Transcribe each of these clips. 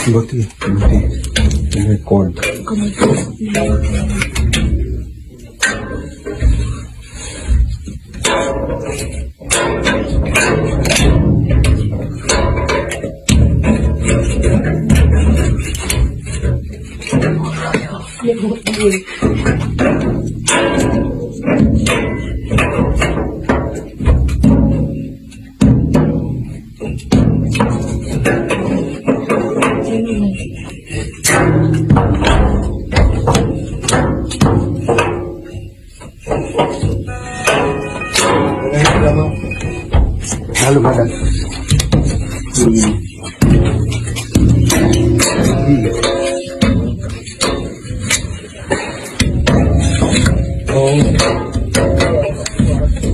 Buti, buti. Record. Halo, madam.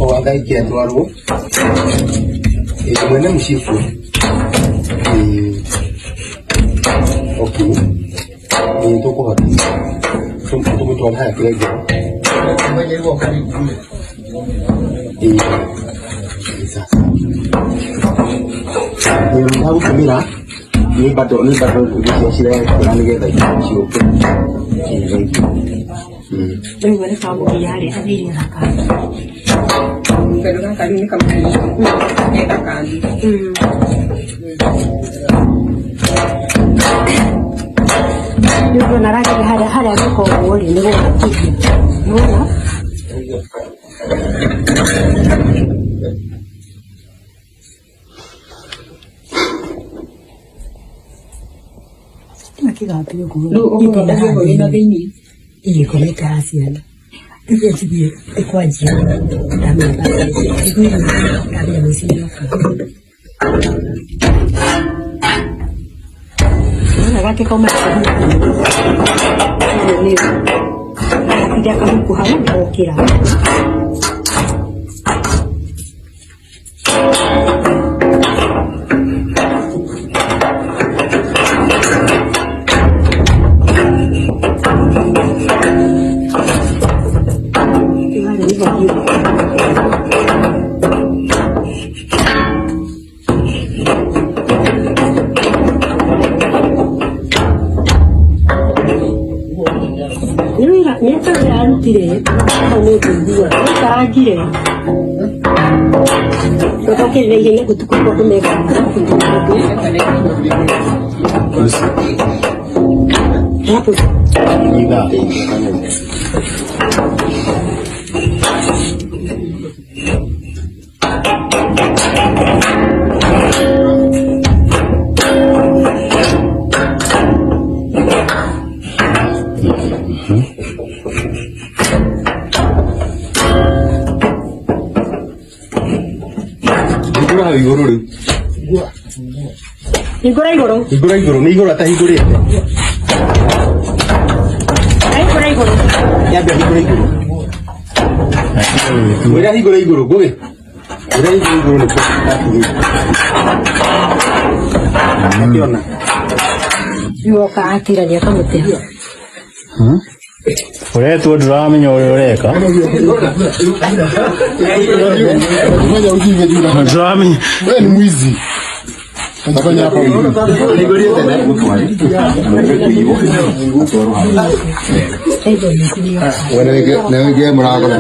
Oh, agaikia twarwo mwene mũcibũ. Okay, tũkũhota tũmũtware haya kĩrengero. Sasa ndagũtũmĩra nĩ bado nĩ bado gũciacira nĩgetha ciũke. Rĩu nĩ kamũgia rĩ athire gaka. Kendo gaka rĩu nĩ kamũgia getha kangĩ. Nĩ ũrona rangĩ harĩa harĩa gĩko ũguo rĩ nĩ gũgũkithia. Nĩwona? Thitima kĩgambio ũguo. Rĩu ũguo wĩna thĩinĩ. Ĩgĩkomete ha ciana. Rĩu njiguĩ ĩkwanjia ndamĩamba njiguĩ ndamenya mũici nĩoka. Nĩwona gake kauma nĩ kahuku hau gokĩra. Rĩu harĩa nĩho ngiuga. Nĩ wĩra nĩ ta wĩra arutire hau nĩ ngũigua aikarangire ũtokĩrire ihenya gũtukũ tondũ mekaga hapo. Hingũra hau igũrũ rĩu. Hingũra igũrũ. Hingũra igũrũ, nĩ igũrũ atahingũrĩte. Hingũra igũrũ. Nyambe hingũre igũrũ. Mwĩre ahingũre igũrũ, ngũgĩ. Mwĩre ahingũre igũrũ nĩkuo atugĩte. Akĩona. Rĩu oka atirania kamũtĩ. Ũretwo ndũramenya ũrĩa ũreka. Ndũramenya. Wewe ni mwizi. Unafanya hapa Hingũrĩte na gũtware. Hingũra igũrũ. Wewe na wengine mlango na